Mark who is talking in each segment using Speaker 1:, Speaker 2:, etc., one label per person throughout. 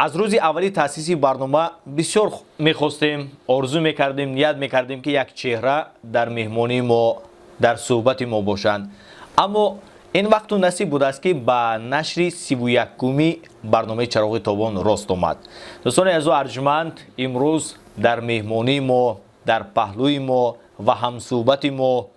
Speaker 1: Аз рӯзи аввали таъсиси барнома бисёр мехостем, орзу мекардем, ният мекардем, ки як чеҳра дар меҳмонии мо, дар суҳбати мо бошанд, аммо ин вақту насиб будааст, ки ба нашри 31-уми барномаи «Чароғи тобон» рост омад. Дӯстони азизу арҷманд, имрӯз дар меҳмонии мо, дар паҳлӯи мо ва ҳамсуҳбати мо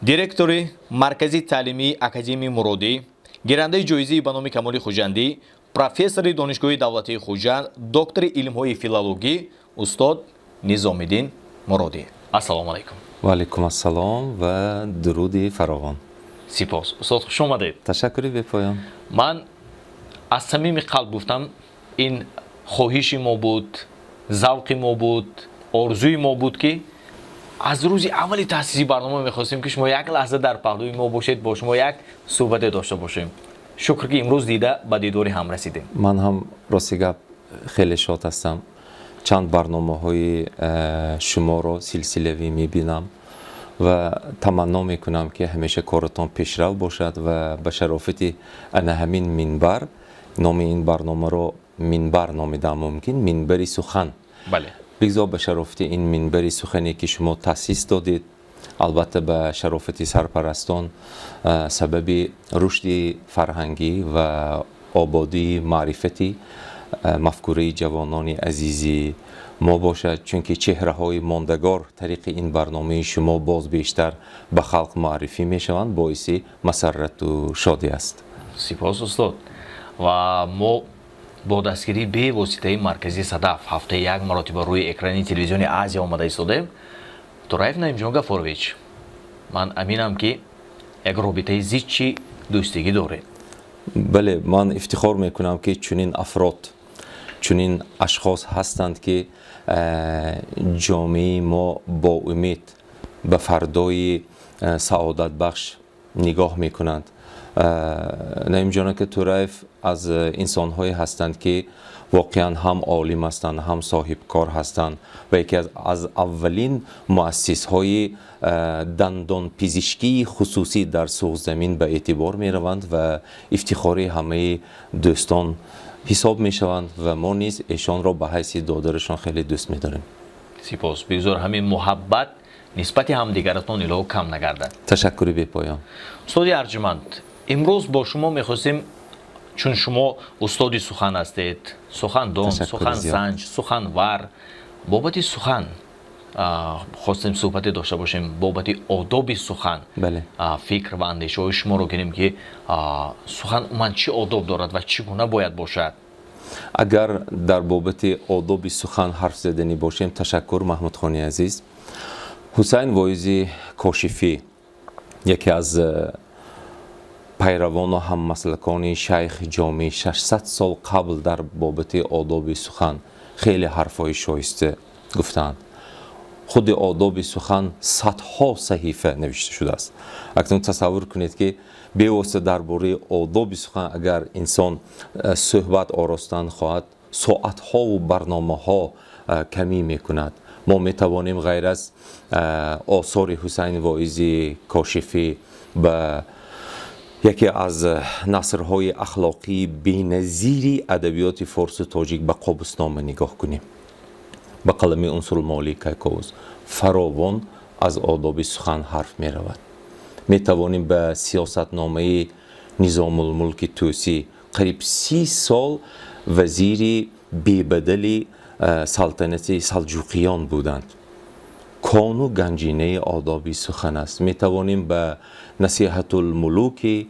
Speaker 1: директори Маркази таълимии Академияи Муродӣ, гирандаи ҷоизаи ба номи Камоли Хуҷандӣ, профессори Донишгоҳи давлатии Хуҷанд, доктори илмҳои филологӣ, устод Низомиддин Муродӣ. Ассалому алайкум!
Speaker 2: Ва алайкум ассалом ва дуруди фаровон.
Speaker 1: Сипос, устод, хуш омадед.
Speaker 2: Ташаккури бепоён.
Speaker 1: Ман аз самими қалб гуфтам, ин хоҳиши мо буд, завқи мо буд, орзуи мо буд, ки аз рӯзи аввали таъсиси барнома мехостем, ки шумо як лаҳза дар паҳлӯи мо бошед, бо шумо як суҳбате дошта бошем. Шукр, ки имрӯз дида ба дидори ҳам расидем.
Speaker 2: Ман ҳам, рости гап, хеле шод ҳастам. Чанд барномаҳои шуморо силсилавӣ мебинам ва таманно мекунам, ки ҳамеша коратон пешрав бошад ва ба шарофати ана ҳамин минбар, номи ин барномаро «Минбар» номидам мумкин, минбари сухан. Бигзор ба шарофати ин минбари сухане, ки шумо таъсис додед, албатта ба шарофати сарпарастон, сабаби рушди фарҳангӣ ва ободии маърифати мафкураи ҷавонони азизи мо бошад, чунки чеҳраҳои мондагор тариқи ин барномаи шумо боз бештар ба халқ муаррифӣ мешаванд, боиси масаррату шодӣ аст.
Speaker 1: Сипос, устод. Ва мо бо дастгирии бевоситаи маркази «Садаф» ҳафтаи як маротиба рӯи экрани телевизиони «Азия» омада истодаем. Тураев Наимҷон Гафорович, ман аминам, ки як робитаи зичи дӯстигӣ доред.
Speaker 2: Бале, ман ифтихор мекунам, ки чунин афрод, чунин ашхос ҳастанд, ки ҷомеаи мо бо умед ба фардои саодатбахш нигоҳ мекунанд. Наимҷон ака Тураев аз инсонҳое ҳастанд, ки воқеан ҳам олим ҳастанд, ҳам соҳибкор ҳастанд ва яке аз аввалин муассисҳои дандонпизишкии хусусӣ дар Суғдзамин ба эътибор мераванд ва ифтихори ҳамаи дӯстон ҳисоб мешаванд ва мо низ эшонро ба ҳайси додарашон хеле дӯст медорем.
Speaker 1: Сипос. Бигзор ҳамин муҳаббат нисбати ҳамдигаратон илоҳо кам нагардад.
Speaker 2: Ташаккури бепоён.
Speaker 1: Устоди арҷуманд, имрӯз бо шумо мехостем, чун шумо устоди сухан ҳастед, сухандон, сухансанҷ, суханвар, бобати сухан хостем суҳбате дошта бошем, бобати одоби сухан. Фикр ва андешаҳои шуморо гирем, ки сухан умуман чӣ одоб дорад ва чӣ гуна бояд бошад.
Speaker 2: Агар дар бобати одоби сухан ҳарф заданӣ бошем, ташаккур, Маҳмудхони азиз, Ҳусайн Воизи Кошифӣ, яке аз пайравону ҳаммаслакони Шайх Ҷомӣ, 600 сол қабл дар бобати одоби сухан хеле ҳарфҳои шоиста гуфтаанд. Худи одоби сухан садҳо саҳифа навишта шудааст. Акнун тасаввур кунед, ки бевосита дар бораи одоби сухан агар инсон суҳбат оростан хоҳад, соатҳову барномаҳо камӣ мекунад. Мо метавонем ғайр аз осори Ҳусайн Воизи Кошифӣ ба яке аз насрҳои ахлоқии беназири адабиёти форсу тоҷик, ба «Қобуснома» нигоҳ кунем, ба қалами Унсурулмавлои Кайковус фаровон аз одоби сухан ҳарф меравад. Метавонем ба сиёсатномаи Низомулмулки Тӯсӣ, қариб 30 сол вазири бебадали салтанати Салҷуқиён буданд, кону ганҷинаи одоби сухан аст. Метавонем ба «Насиҳатулмулуки»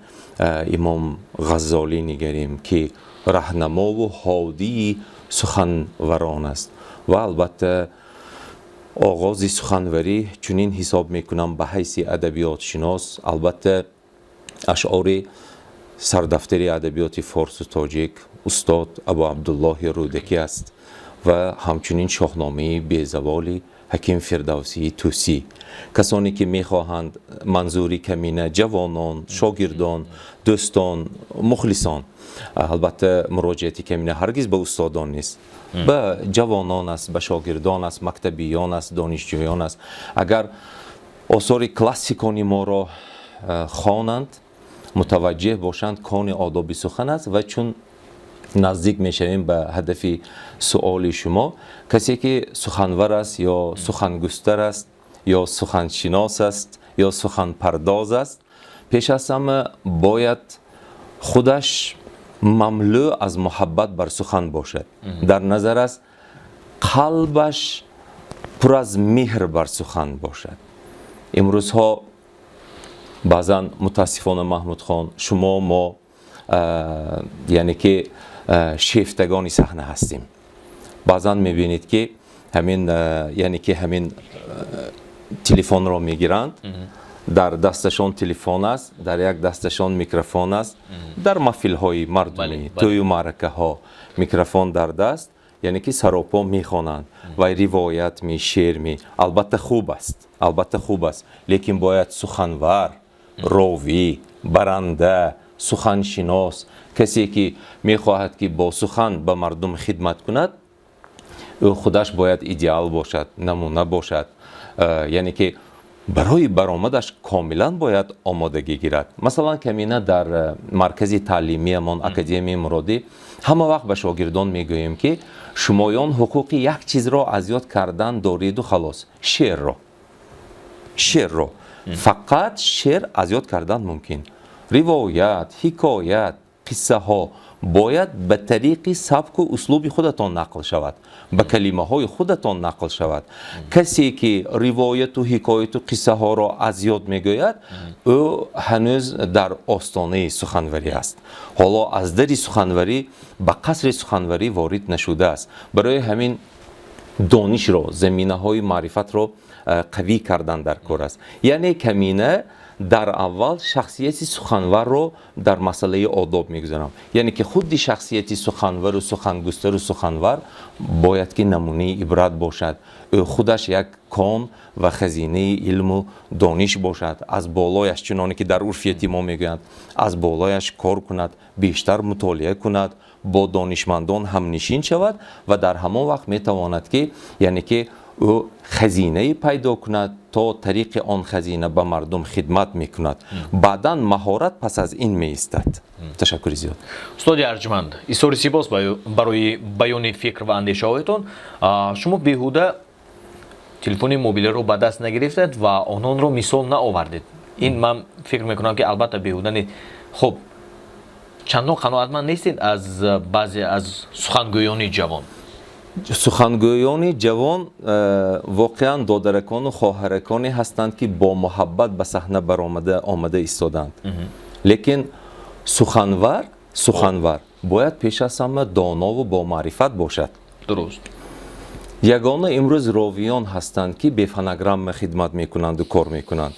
Speaker 2: Имом Ғаззолӣ нигарем, ки раҳнамову ҳодии суханварон аст. Ва албатта оғози суханварӣ, чунин ҳисоб мекунам ба ҳайси адабиётшинос, албатта ашъори сардафтари адабиёти форсу тоҷик, устод Абу Абдуллоҳи Рӯдакӣ аст ва ҳамчунин «Шоҳномаи» безаволи Ҳаким Фирдавсии Тӯсӣ. Касоне ки мехоҳанд, манзури камина ҷавонон, шогирдон, дӯстон, мухлисон, албатта муроҷиати камина ҳаргиз ба устодон нест, ба ҷавонон аст, ба шогирдон аст, мактабиён аст, донишҷӯён аст. Агар осори классикони моро хонанд, мутаваҷҷеҳ бошанд, кони одоби сухан аст. Ва чун Наздик мешавем ба ҳадафи суоли шумо. Касе ки суханвар аст ё сухангустар аст, ё суханшинос аст, ё суханпардоз аст, пеш аз ҳама бояд худаш мамлӯ аз муҳаббат бар сухан бошад. Дар назар аст, қалбаш пур аз меҳр бар сухан бошад. Имрӯзҳо баъзан, мутаассифона, Маҳмудхон, шумо, мо, яъне ки шефтагони саҳна ҳастем. Баъзан мебинед, ки ҳамин, яъне ки ҳамин телефонро мегиранд, дар дасташон телефон аст, дар як дасташон микрофон аст, дар маҳфилҳои мардумӣ, тӯю маъракаҳо микрофон дар даст, яъне ки саропо мехонанд ва ривоят ми, шеър ми. Албатта, хуб аст, албатта, хуб аст, лекин бояд суханвар, ровӣ, баранда, суханшинос, касе ки мехоҳад, ки бо сухан ба мардум хидмат кунад, ӯ худаш бояд идеал бошад, намуна бошад, яъне ки барои баромадаш комилан бояд омодагӣ гирад. Масалан, камина дар маркази таълимиямон, Академияи Муродӣ, ҳама вақт ба шогирдон мегӯем, ки шумоён ҳуқуқи як чизро аз ёд кардан дориду халос: шеърро. Шеърро, фақат шеър аз ёд кардан мумкин. Ривоят, ҳикоят, қиссаҳо бояд ба тариқи сабку услуби худатон нақл шавад, ба калимаҳои худатон нақл шавад. Касе ки ривояту ҳикояту қиссаҳоро аз ёд мегӯяд, ӯ ҳанӯз дар остонаи суханварӣ аст, ҳоло аз дари суханварӣ ба қасри суханварӣ ворид нашудааст. Барои ҳамин донишро, заминаҳои маърифатро қавӣ кардан дар кор аст. Яъне камина дар аввал шахсияти суханварро дар масъалаи одоб мегузорам, яъне ки худи шахсияти суханвару сухангустару суханвар бояд ки намунаи ибрат бошад, ӯ худаш як кон ва хазинаи илму дониш бошад, аз болояш, чуноне ки дар урфияти мо мегӯянд, аз болояш кор кунад, бештар мутолиа кунад, бо донишмандон ҳамнишин шавад ва дар ҳамон вақт метавонад, ки яъне ки ӯ хазинае пайдо кунад, то тариқи он хазина ба мардум хидмат мекунад. Баъдан маҳорат пас аз ин меистад. Ташаккури зиёд.
Speaker 1: Устоди арҷманд, изҳори сипос барои баёни фикр ва андешаҳоятон. Шумо беҳуда телефони мобилиро ба даст нагирифтед ва ононро мисол наовардед. Ин ман фикр мекунам, ки албатта беҳуда не. Хуб, чандон қаноатманд нестед аз баъзе аз сухангӯёни ҷавон?
Speaker 2: Сухангӯёни ҷавон воқеан додаракону хоҳараконе ҳастанд, ки бо муҳаббат ба саҳна баромада омада истоданд, лекин суханвар бояд пеш аз ҳама донову бомаърифат бошад. Ягона имрӯз ровиён ҳастанд, ки бе фонограмма хидмат мекунанду кор мекунанд.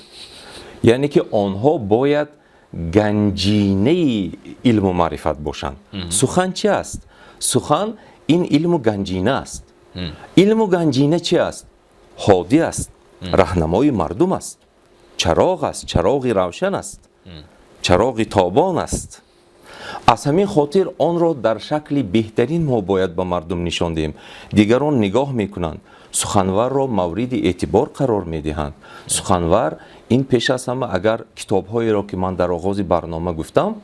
Speaker 2: Яъне ки онҳо бояд ганҷинаи илму маърифат бошанд. Сухан чи аст? Сухан ин илму ганҷина аст. Илму ганҷина чи аст? Ҳодӣ аст, раҳнамои мардум аст, чароғ аст, чароғи равшан аст, чароғи тобон аст. Аз ҳамин хотир онро дар шакли беҳтарин мо бояд ба мардум нишон диҳем. Дигарон нигоҳ мекунанд, суханварро мавриди эътибор қарор медиҳанд. Суханвар ин пеш аз ҳама, агар китобҳоеро, ки ман дар оғози барнома гуфтам,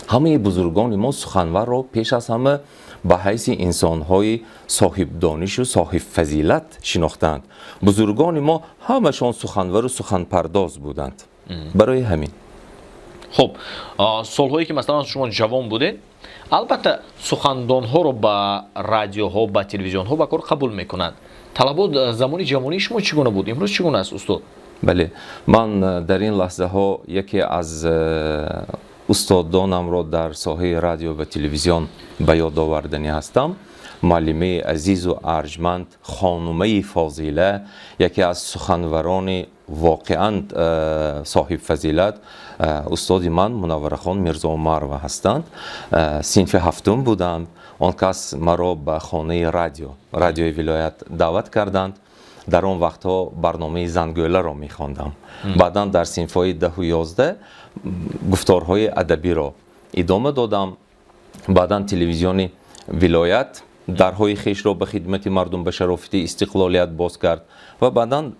Speaker 2: ҳамаи бузургони мо суханварро пеш аз ҳама ба ҳайси инсонҳои соҳибдонишу соҳибфазилат шинохтаанд. Бузургони мо ҳамашон суханвару суханпардоз буданд. Барои ҳамин.
Speaker 1: Хуб, солҳое ки, масалан, шумо ҷавон будед, албатта, сухандонҳоро ба радиоҳо, ба телевизионҳо ба кор қабул мекунанд. Талабот замони ҷавонии шумо чӣ гуна буд, имрӯз чӣ гуна аст, устод?
Speaker 2: Бале, ман дар ин лаҳзаҳо яке аз устодонамро дар соҳаи радио ва телевизион ба ёд оварданӣ ҳастам. Муаллимаи азизу арҷманд, хонумаи фозила, яке аз суханварони воқеан соҳибфазилат, устоди ман Мунавварахон Мирзоумарова ҳастанд. Синфи ҳафтум будам, он кас маро ба хонаи радио, радиои вилоят даъват карданд. Дар он вақтҳо барномаи Зангӯларо мехондам. Баъдан дар синфҳои 10-у 11 гуфторҳои адабиро идома додам. Баъдан телевизиони вилоят дарҳои хешро ба хидмати мардум ба шарофати истиқлолият боз кард ва баъдан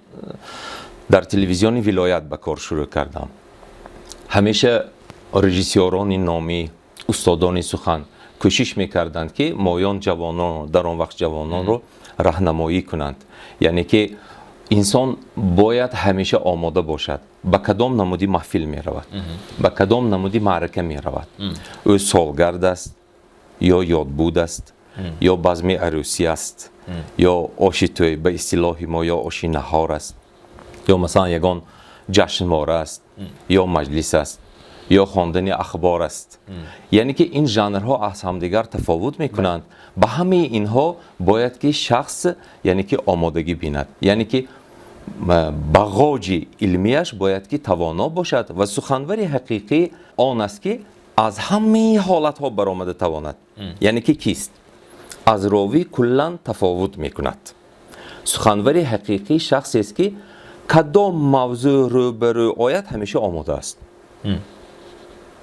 Speaker 2: дар телевизиони вилоят ба кор шурӯъ кардам. Ҳамеша режиссёрони номӣ, устодони сухан Кӯшиш мекарданд, ки моён ҷавононро, дар он вақт ҷавононро раҳнамоӣ кунанд. Яъне ки инсон бояд ҳамеша омода бошад, ба кадом намуди маҳфил меравад, ба кадом намуди маърака меравад, ӯ солгард аст ё ёдбуд аст, ё базми арӯсӣ аст, ё оши тӯй, ба истилоҳи мо, ё оши наҳор аст, ё масалан ягон ҷашнвора аст, ё маҷлис аст, ё хондани ахбор аст. Яъне ки ин жанрҳо аз ҳамдигар тафовут мекунанд. Ба ҳамаи инҳо бояд ки шахс, яъне ки, омодагӣ бинад, яъне ки бағоҷи илмияш бояд ки тавоно бошад. Ва суханвари ҳақиқӣ он аст, ки аз ҳамаи ҳолатҳо баромада тавонад. Яъне ки кист, аз ровӣ куллан тафовут мекунад. Суханвари ҳақиқӣ шахсест, ки кадом мавзӯъ рӯбарӯ ояд, ҳамеша омода аст.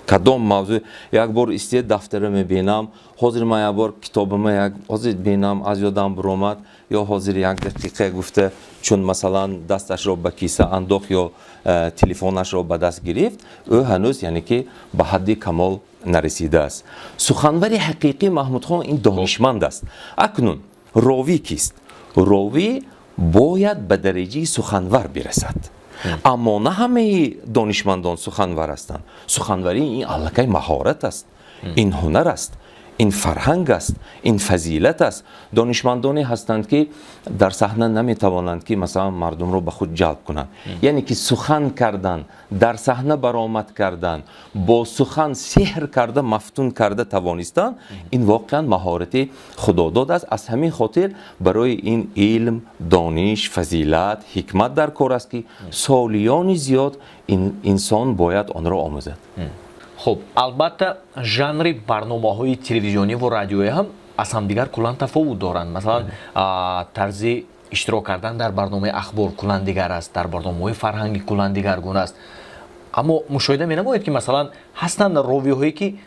Speaker 2: Кадом мавзӯъ, як бор исте, дафтара мебинам, ҳозир ман як бор китобама як ҳозир бинам, аз ёдам биромад, ё ҳозир як дақиқа гуфта, чун масалан дасташро ба киса андохт ё телефонашро ба даст гирифт, ӯ ҳанӯз, яъне ки, ба ҳадди камол нарасидааст. Суханвари ҳақиқӣ, Маҳмудхон, ин донишманд аст. Акнун ровӣ кист? Ровӣ бояд ба дараҷаи суханвар бирасад, аммо на ҳамаи донишмандон суханвар ҳастанд. Суханварӣ ин аллакай маҳорат аст, ин ҳунар аст, ин фарҳанг аст, ин фазилат аст. Донишмандоне ҳастанд, ки дар саҳна наметавонанд, ки масалан мардумро ба худ ҷалб кунанд. Яъне ки сухан кардан, дар саҳна баромад кардан, бо сухан сеҳр карда, мафтун карда тавонистан, ин воқеан маҳорати худодод аст. Аз ҳамин хотир барои ин илм, дониш, фазилат, ҳикмат дар кор аст, ки солиёни зиёд инсон бояд онро омӯзад.
Speaker 1: Хуб, албатта, жанри барномаҳои телевизионӣ ва радиоӣ ҳам аз ҳамдигар куллан тафовут доранд. Масалан, тарзи иштирок кардан дар барномаи ахбор куллан дигар аст, дар барномаҳои фарҳангӣ куллан дигаргуна аст. Аммо мушоҳида менамоед, ки масалан ҳастанд ровиҳое, ки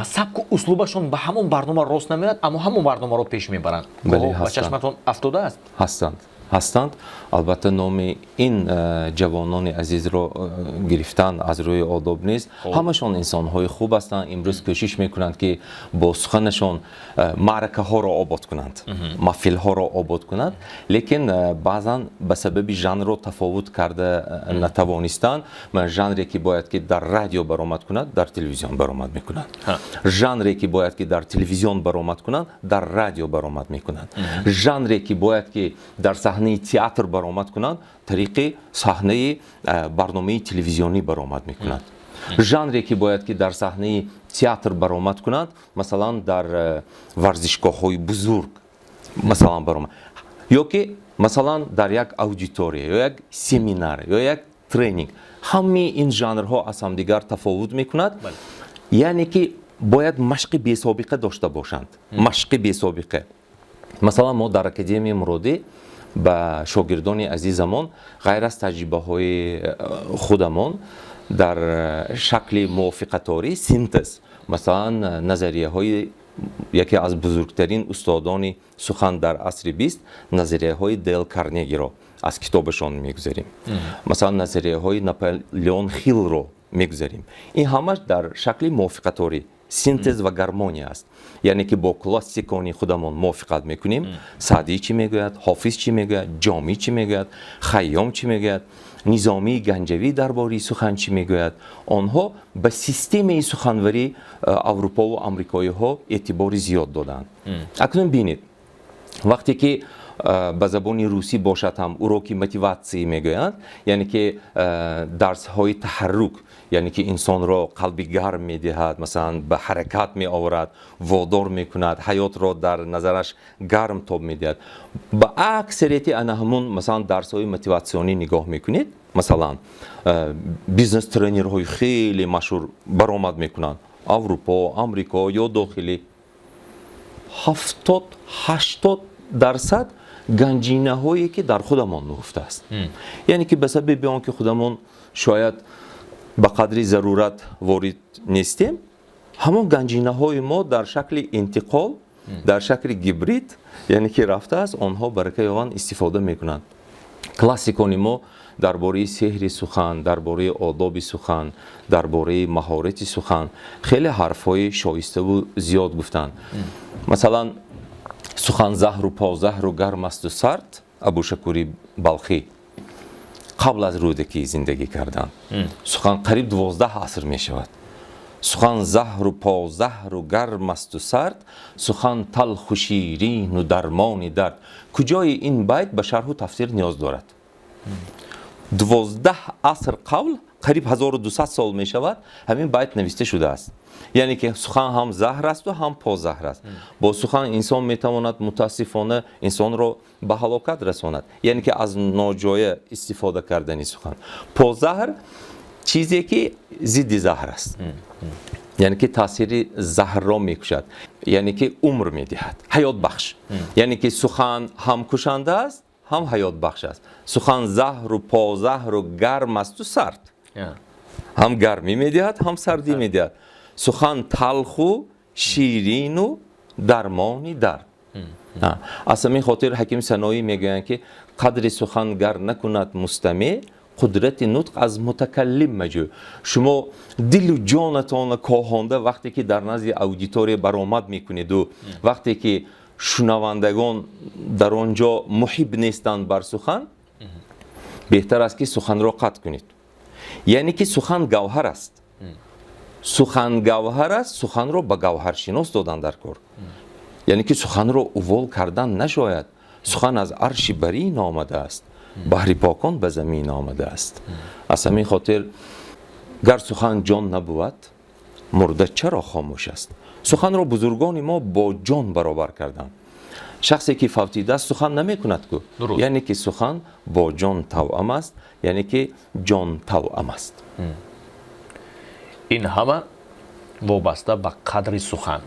Speaker 1: сабку услубашон ба ҳамон барнома рост намеояд, аммо ҳамон барномаро пеш мебаранд. Ба чашматон афтодааст?
Speaker 2: Ҳастанд, ҳастанд, албатта. Номи ин ҷавонони азизро гирифтан аз рӯи одоб нест. Ҳамашон инсонҳои хуб ҳастанд. Имрӯз кӯшиш мекунанд, ки бо суханашон маъракаҳоро обод кунанд, маҳфилҳоро обод кунанд, лекин баъзан ба сабаби жанрро тафовут карда натавонистан, жанре ки бояд ки дар радио баромад кунад, дар телевизион баромад мекунанд, жанре ки бояд ки дар телевизион баромад кунанд, дар радио баромад мекунанд, жанре ки бояд ки дар саҳнаи театр баромад кунанд, тариқи саҳнаи барномаи телевизионӣ баромад мекунанд, жанре ки бояд ки дар саҳнаи театр баромад кунанд, масалан дар варзишгоҳҳои бузург масалан баромад, ё ки масалан дар як аудитория, ё як семинар, ё як тренинг. Ҳамаи ин жанрҳо аз ҳамдигар тафовут мекунад. Яъне ки бояд машқи бесобиқа дошта бошанд, машқи бесобиқа. Масалан, мо дар Академияи Муродӣ ба шогирдони азизамон ғайр аз таҷрибаҳои худамон дар шакли мувофиқаторӣ, синтез, масалан назарияҳои яке аз бузургтарин устодони сухан дар асри 20, назарияҳои Дейл Карнегиро аз китобашон мегузарем, масалан назарияҳои Наполеон Хиллро мегузарем. Ин ҳамаш дар шакли мувофиқаторӣ, синтез ва гармония аст. Яъне ки бо классикони худамон мувофиқат мекунем: Саъдӣ чӣ мегӯяд, Ҳофиз чӣ мегӯяд, Ҷомӣ чӣ мегӯяд, Хайём чӣ мегӯяд, Низомии Ганҷавӣ дар бораи сухан чӣ мегӯяд. Онҳо ба системаи суханварӣ, аврупову амрикоиҳо, эътибори зиёд доданд. Акнун бинед, вақте ки ба забони русӣ бошад ҳам, уроки мотиватсия мегӯянд, яъне ки дарсҳои таҳаррук, яъне ки инсонро қалби гарм медиҳад, масалан ба ҳаракат меоварад, водор мекунад, ҳаётро дар назараш гарм тоб медиҳад. Ба аксарияти ана ҳамун масалан дарсҳои мотиватсионӣ нигоҳ мекунед, масалан бизнес тренерҳои хеле машҳур баромад мекунанд, Аврупо, Амрико ё дохилӣ, 70-80% ганҷинаҳое ки дар худамон нуҳуфтааст, яъне ки ба сабаби он ки худамон шояд ба қадри зарурат ворид нестем, ҳамон ганҷинаҳои мо дар шакли интиқол, дар шакли гибрид, яъне ки рафтааст, онҳо баракаи он истифода мекунанд. Классикони мо Дар бораи сеҳри сухан, дар бораи одоби сухан, дар бораи маҳорати сухан хеле ҳарфҳои шоиставу зиёд гуфтанд. Масалан, сухан заҳру позаҳру гарм асту сард. Абушакури Балхӣ қабл аз Рӯдакӣ зиндагӣ карданд. Сухан қариб 12 аср мешавад. Сухан заҳру позаҳру гарм асту сард, сухан талху ширину дармони дард. Куҷои ин байт ба шарҳу тафсир ниёз дорад? 12 аср қабл, қариб 1200 сол мешавад, ҳамин байт навишта шудааст. Яъне ки сухан ҳам заҳр асту ҳам позаҳр аст. Бо сухан инсон метавонад, мутаассифона, инсонро ба ҳалокат расонад, яъне ки аз ноҷоя истифода кардани сухан. Позаҳр чизе ки зидди заҳр аст, яъне ки таъсири заҳрро мекушад, яъне ки умр медиҳад, ҳаётбахш. Яъне ки сухан ҳам кушанда аст, ҳам ҳаётбахш аст. Сухан заҳру позаҳру гарм асту сард, ҳам гармӣ медиҳад, ҳам сардӣ медиҳад. Сухан талху ширину дармони дард. Аз ҳамин хотир Ҳаким Саноӣ мегӯянд, ки қадри сухан гар накунад мустамеъ, қудрати нутқ аз мутакаллим маҷӯ. Шумо дилу ҷонатонро коҳонда вақте ки дар назди аудитория баромад мекунеду, вақте ки шунавандагон дар он ҷо муҳиб нестанд бар сухан, беҳтар аст, ки суханро қатъ кунед. Яъне ки сухан гавҳар аст, сухан гавҳар аст. Суханро ба гавҳаршинос додан дар кор, яъне ки суханро увол кардан нашояд. Сухан аз арши барин омадааст, баҳри покон ба замин омадааст. Аз ҳамин хотир гар сухан ҷон набувад, мурда чаро хомӯш аст? Суханро бузургони мо бо ҷон баробар карданд. Шахсе ки фавтидааст, сухан намекунад ку. Яъне ки сухан бо ҷон тавъам аст, яъне ки ҷон тавъам аст.
Speaker 1: Ин ҳама вобаста ба қадри сухан.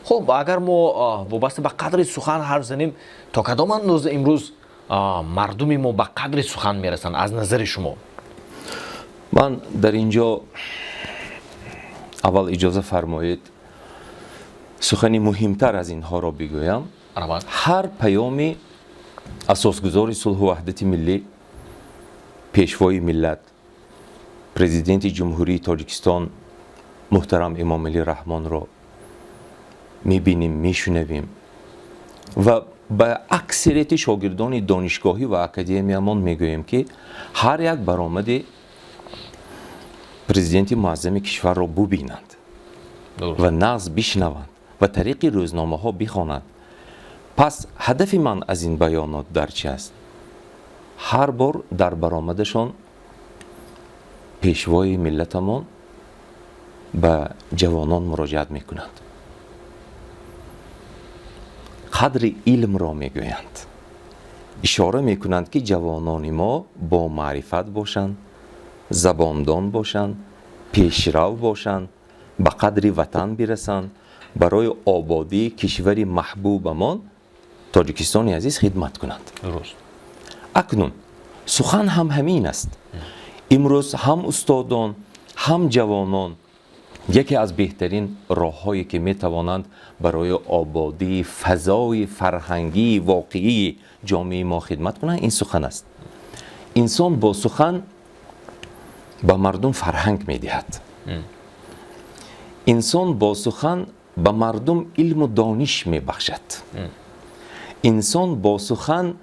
Speaker 1: Хуб, агар мо вобаста ба қадри сухан ҳарф занем, то кадом андоза имрӯз мардуми мо ба қадри сухан мерасанд, аз назари шумо?
Speaker 2: Ман дар ин ҷо аввал, иҷоза фармоед, сухани муҳимтар аз инҳоро бигӯям. Ҳар паёми асосгузори сулҳу ваҳдати миллӣ, Пешвои миллат, Президенти Ҷумҳурии Тоҷикистон муҳтарам Эмомалӣ Раҳмонро мебинем, мешунавем ва ба аксарияти шогирдони донишгоҳӣ ва академиямон мегӯем, ки ҳар як баромади Президенти муаззами кишварро бубинанд ва нағз бишнаванд ва тариқи рӯзномаҳо бихонанд. Пас ҳадафи ман аз ин баёнот дар чи аст? Ҳар бор дар баромадашон Пешвои миллатамон ба ҷавонон муроҷиат мекунанд, қадри илмро мегӯянд, ишора мекунанд, ки ҷавонони мо бо маърифат бошанд, забондон бошанд, пешрав бошанд, ба қадри ватан бирасанд, барои ободии кишвари маҳбубамон Тоҷикистони азиз хидмат кунанд. Акнун сухан ҳам ҳамин аст. Имрӯз ҳам устодон, ҳам ҷавонон яке аз беҳтарин роҳҳое, ки метавонанд барои ободии фазои фарҳангии воқеии ҷомеаи мо хидмат кунанд, ин сухан аст. Инсон бо сухан ба мардум фарҳанг медиҳад, инсон бо сухан ба мардум илму дониш мебахшад, инсон бо сухан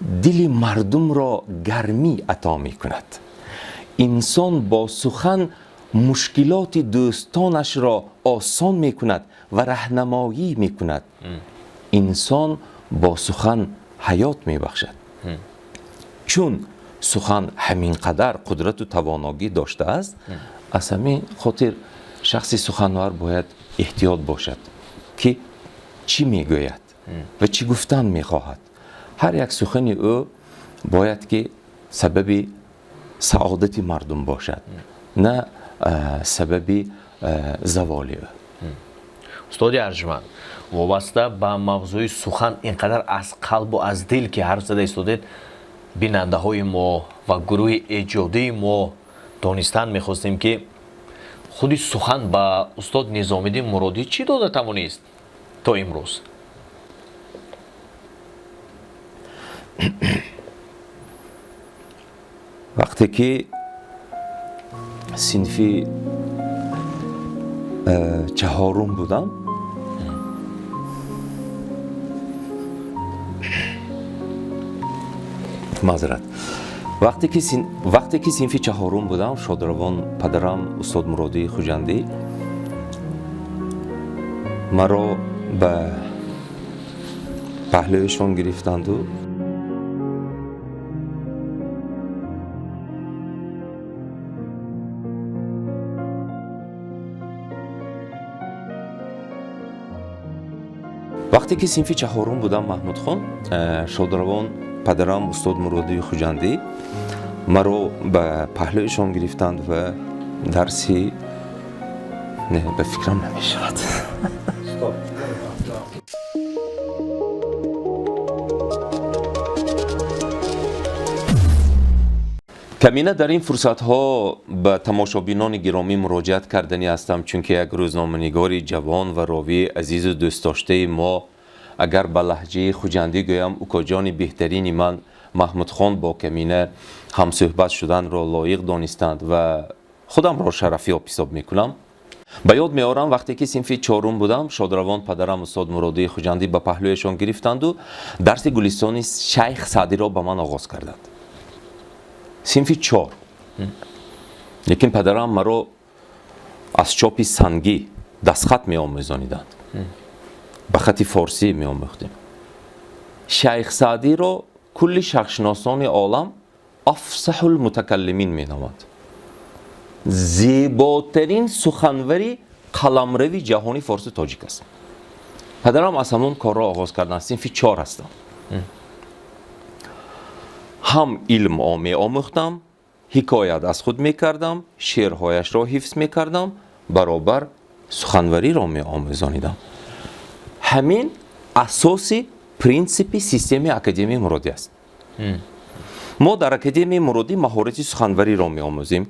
Speaker 2: дили мардумро гармӣ ато мекунад, инсон бо сухан мушкилоти дӯстонашро осон мекунад ва раҳнамоӣ мекунад, инсон бо сухан ҳаёт мебахшад. Чун сухан ҳамин қадар қудрату тавоногӣ доштааст, аз ҳамин хотир шахси суханвар бояд эҳтиёт бошад, ки чӣ мегӯяд ва чӣ гуфтан мехоҳад. Ҳар як сухани ӯ бояд ки сабаби саодати мардум бошад, на сабаби заволи ӯ.
Speaker 1: Устоди арҷманд, вобаста ба мавзӯи сухан ин қадар аз қалбу аз дил ки ҳарф зада истодед, бинандаҳои мо ва гурӯҳи эҷодии мо донистан мехостем, ки худи сухан ба устод Низомиддин Муродӣ чӣ дода тавонист то имрӯз?
Speaker 2: Вақте ки синфи чаҳорум будам, маъзарат, вақте ки синфи чаҳорум будам, шодравон падарам устод Муродии Хуҷандӣ маро ба паҳлӯяшон гирифтанду вақте ки синфи чаҳорум будам, Маҳмудхон, шодравон падарам устод Муродии Хуҷандӣ маро ба паҳлӯяшон гирифтанд ва дарси не, ба фикрам намешавад. Камина дар ин фурсатҳо ба тамошобинони гиромӣ муроҷиат карданӣ ҳастам, чунки як рӯзноманигори ҷавон ва ровии азизу дӯстдоштаи мо, агар ба лаҳҷаи хуҷандӣ гӯям, укоҷони беҳтарини ман Маҳмудхон бо Камина ҳамсӯҳбат шуданро лоиқ донистанд ва худамро шарафёб ҳисоб мекунам. Ба ёд меорам, вақте ки синфи чорум будам, шодравон падарам устод Муродии Хуҷандӣ ба паҳлӯяшон гирифтанду дарси Гулистони Шайх Саъдиро ба ман оғоз карданд. Синфи чор. Лекин падарам маро аз чопи сангӣ дастхат меомӯзониданд, ба хати форсӣ меомӯхтем. Шайх Саъдиро кулли шарқшиносони олам афсаҳулмутакаллимин меноманд, зеботарин суханвари қаламрави ҷаҳони форсу тоҷик аст. Падарам аз ҳамон корро оғоз карданд. Синфи чор ҳастам, ҳам илм меомӯхтам, ҳикоят аз худ мекардам, шеърҳояшро ҳифз мекардам, баробар суханвариро меомӯзонидам. Ҳамин асоси принсипи системаи Академияи Муродӣ аст. Мо дар Академияи Муродӣ маҳорати суханвариро меомӯзем,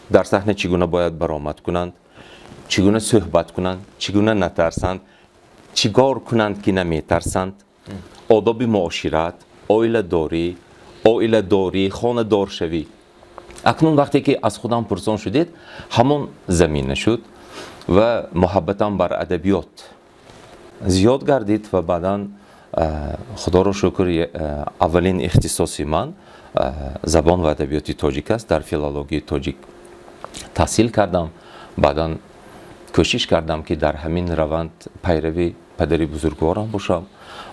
Speaker 2: дар саҳна чӣ гуна бояд баромад кунанд, чӣ гуна суҳбат кунанд, чӣ гуна натарсанд, чӣ кор кунанд ки наметарсанд, одоби муошират, оиладорӣ, хонадоршавӣ. Акнун вақте ки аз худам пурсон шудед, ҳамон замина шуд ва муҳаббатам бар адабиёт зиёд гардид ва баъдан, худоро шукр, аввалин ихтисоси ман забон ва адабиёти тоҷик аст. Дар филологияи тоҷик таҳсил кардам, баъдан кӯшиш кардам ки дар ҳамин раванд пайрави падари бузургворам бошам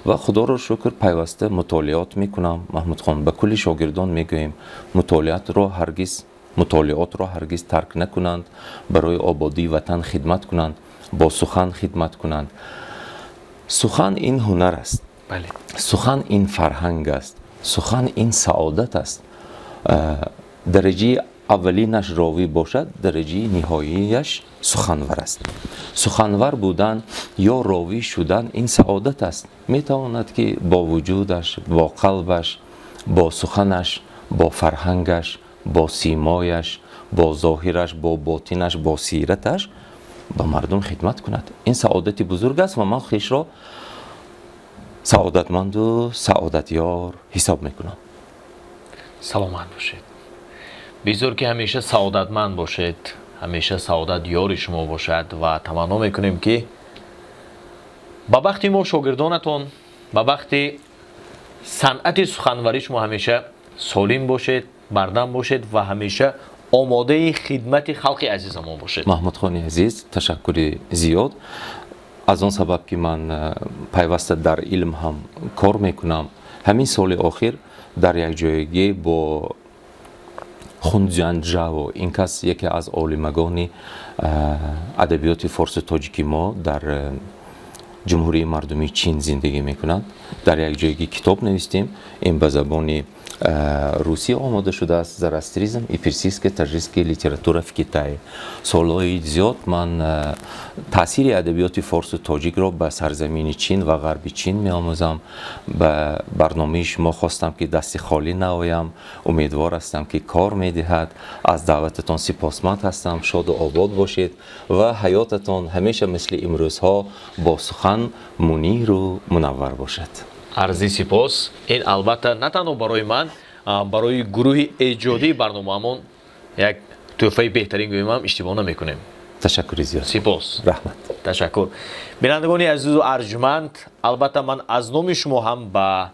Speaker 2: ва худоро шукр пайваста мутолиот мекунам. Маҳмудхон, ба кулли шогирдон мегӯем, мутолиотро ҳаргиз тарк накунанд, барои ободии ватан хидмат кунанд, бо сухан хидмат кунанд. Сухан ин ҳунар аст, сухан ин фарҳанг аст, сухан ин саодат аст. Дараҷаи аввалинаш ровӣ бошад, дараҷаи ниҳоияш суханвар аст. Суханвар будан ё ровӣ шудан ин саодат аст. Метавонад ки бо вуҷудаш, бо қалбаш, бо суханаш, бо фарҳангаш, бо симояш, бо зоҳираш, бо ботинаш, бо сираташ ба мардум хидмат кунад. Ин саодати бузург аст ва ман хешро саодатманду саодатёр ҳисоб мекунам.
Speaker 1: Саломат бошед. Бизор ки ҳамеша саодатманд бошед, ҳамеша саодат ёри шумо бошад ва таманно мекунем ки ба бахти мо шогирдонатон, ба бахти санъати суханварӣ шумо ҳамеша солим бошед, бардам бошед ва ҳамеша омодаи хидмати халқи азизамон бошед.
Speaker 2: Маҳмудхони азиз, ташаккури зиёд. Аз он сабаб ки ман пайваста дар илм ҳам кор мекунам, ҳамин соли охир дар якҷоягӣ бо Хунцзянжао, ин кас яке аз олимагони адабиёти форсу тоҷики мо дар Ҷумҳурии Мардумии Чин зиндагӣ мекунанд, дар якҷоягӣ китоб навистем. Ин ба забони русӣ омода шудааст, «Зороастризм и персидская таджикская литература в Китае». Солҳои зиёд ман таъсири адабиёти форсу тоҷикро ба сарзамини Чин ва ғарби Чин меомӯзам. Ба барномаи шумо хостам ки дасти холӣ наоям. Умедвор ҳастам ки кор медиҳад. Аз даъвататон сипосманд ҳастам. Шоду обод бошед ва ҳаётатон ҳамеша мисли имрӯзҳо бо сухан муниру мунаввар бошад.
Speaker 1: Арзи сипос. Ин албатта на танҳо барои ман, Барои гурӯҳи эҷодии барномаамон як тӯҳфаи беҳтарин гӯем ҳам, иштибоҳ намекунем.
Speaker 2: Ташаккури зиёд.
Speaker 1: Сипос.
Speaker 2: Раҳмат.
Speaker 1: Ташаккур. Бинандагони азизу арҷманд, албатта, ман аз номи шумо ҳам ба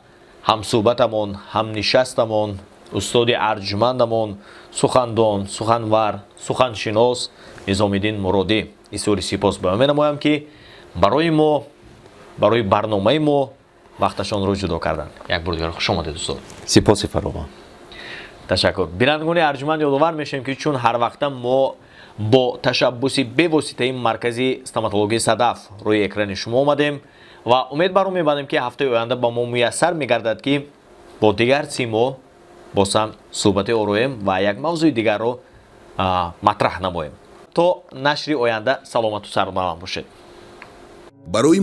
Speaker 1: ҳамсӯҳбатамон, ҳамнишастамон, устоди арҷмандамон, сухандон, суханвар, суханшинос Низомиддин Муродӣ изҳори сипос баён менамоям, ки барои мо, барои барномаи мо вақташонро ҷудо карданд. Як бор дигар хуш омадед, устод.
Speaker 2: Сипоси фаровон.
Speaker 1: Ташаккур. Бинандагони арҷманд, ёдовар мешавем, ки чун ҳарвақта мо бо ташаббуси бевоситаи маркази стоматологияи «Садаф» рӯи экрани шумо омадем ва умед бар он мебандем, ки ҳафтаи оянда ба мо муяссар мегардад, ки бо дигар симо боз ҳам суҳбате ороем ва як мавзӯи дигарро матраҳ намоем. То нашри оянда саломату сарбаланд бошед.
Speaker 3: Барои